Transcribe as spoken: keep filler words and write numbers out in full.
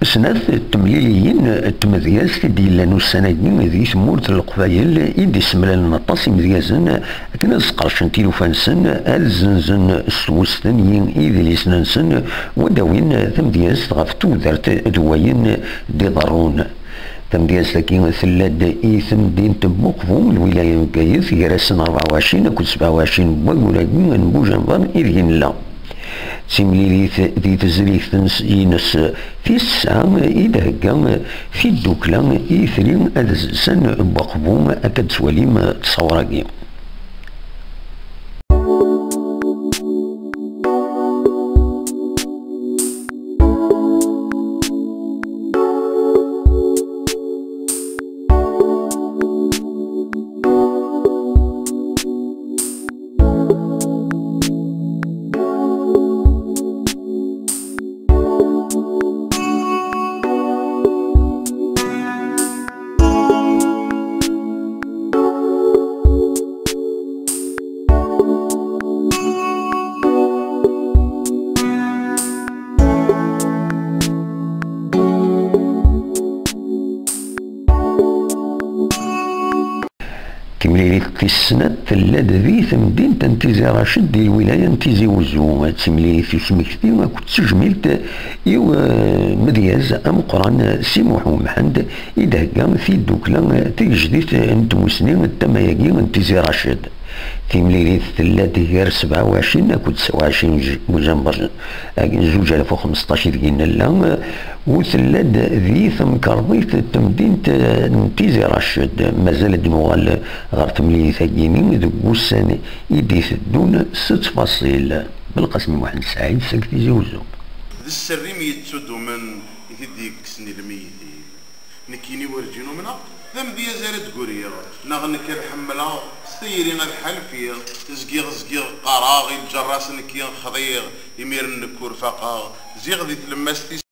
Snat temliliyin n tmedyazt i d-yellan ussan-agi di tmurt n Leqbayel i d-issemlalen aṭas imedyazen akken ad sqercen tilufa-nsen, ad zzenzen s tmustenyi idlisen-nsen, u ad d-awin tamedyazt ɣef tudert d wayen d-iḍerrun. Tamedyazt-agi tella-d i temdint n Buqbu, lwilaya n Bgayet, gar-asen rebɛa u ɛecrin akked sebɛa u ɛecrin n wayyur-agi n Bujanber ideg nella. D timlilit di tezrigt-ines tis tesɛa i d-thegga tiddukla i Itri Ad Azessan n Buqbu, akka d-tettwalim ttṣawra-agi. Timlilit tis snat tella-d di temdint n Tizi Raced di lwilaya n Tizi Wezzu. D timlilit usmekti akked tejmilt i umedyaz ameqqran Si Muḥ Umḥend i d-thegga tiddukla tigejdit n tmusni n tama-agi n Tizi Raced. Timlilit tella-d gar sebɛa u ɛecrin akked tesɛa u ɛecrin Bujanber zuǧ alaf u xmesṭac ideg i nella, u tella-d di temkerḍit n temdint n Tizi Raced. Mazal ad d-nuɣal ɣer temlilit-agi-ni deg wussan i d-iteddun s ttfaṣil. Belqasem Muḥend Saɛid seg Tizi Uzzu. D sser-im yettudumen i t-id-yekksen i lmeyytin. Nekkini werǧin umneɣ d amedyaz ara d-guriɣ, neɣ nekk ad ḥemmleɣ s tayri ad ḥalfiɣ, zgiɣ, zgiɣ qqareɣ i lǧerras nekki xḍiɣ, imiren nekk ur faqeɣ, ziɣ di tlemmast tis